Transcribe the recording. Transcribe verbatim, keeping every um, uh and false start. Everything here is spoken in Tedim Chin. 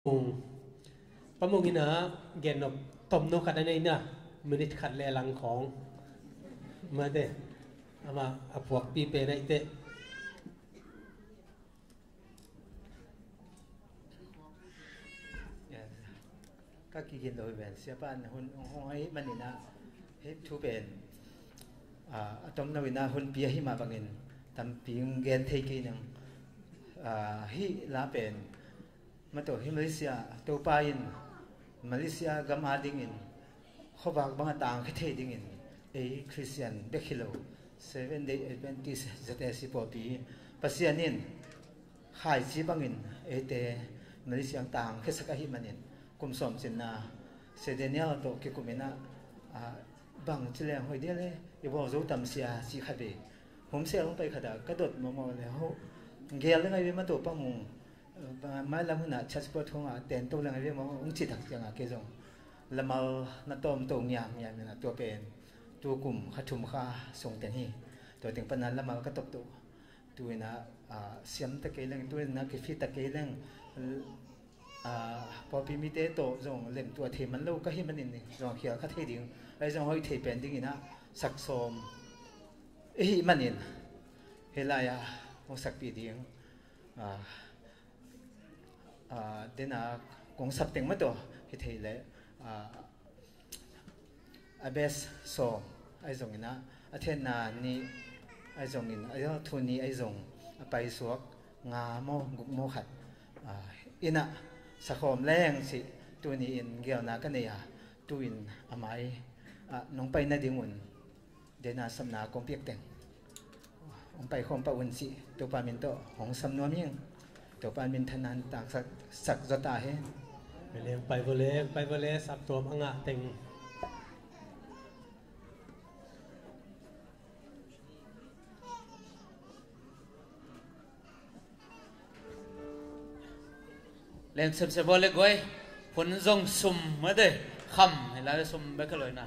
Mung. Pa Mung in a gen nop tomno khat a nei na, minute khat le lang khawng. Mate, amah a puakpi pen a ite. Ka kigin lo hi ven, siapa in hun hong hong ahih manin a, hih thu pen, a, a tomno in a hun pi ahih mah bangin tampi gen thei kei ning. A, hih la pen Mataw, hi Malaysia, Topa in Malaysia gam a dingin khuavak bang a tangkhia thei dingin, ei Khristian bek hi lo, Seven Day Adventist Z A C pawlpi, Pasian in khaici bangin eite Malaysia tangkhiasak ahih manin, kum sawm cinna Sia Daniel tawh kikum in a, a, bang ci leng hoih dia le, i bawl zo tam sia, ci khat ve. Hum sel hong pai khat a ka dot mawkmawk le, ho, gel le ngai ve, Mataw, Pa Mung, mailam hun ah church pawt hong ah tento leng a ve maw, hong cih tak ciangah kei zong lamal na tawmto ngiamngiam in a, tua pen tu kum kha thum kha sung teng hi. Tua teng pan a lamal ka tawp to. Tu in a, a, siam ta kei leng, tu in a kifit ta kei leng, a, pawlpi mite tawh zong lemtuah thei man lo ka hih manin zong khial kha thei ding, ahi zong hoih thei pen ding in a sak sawm i hih manin hih lai-ah hong sakpih ding, a, a, dena kong sap teng mataw hi thei leh, a, a best sawm ahi zongin a, a thenna nih ahi zongin, a thu nih ahi zong, a paisuak nga maw guk maw khat, a, in a sakhawm leng cih tuni in gelna ka nei a, tu in a mai, a, nong pai nadingun dena sapna kong piak teng hong pai khawm pah un cih Topa min tawh hong sam nuam ing. Topa minthanna taksak sak zaw ta hen. Pai leng, pai vawleng, pai vawleng, saptuam a ngah teng. Lem semsem vawleng guai, hun zong sum mate, kham hi lai sum bek ka loina.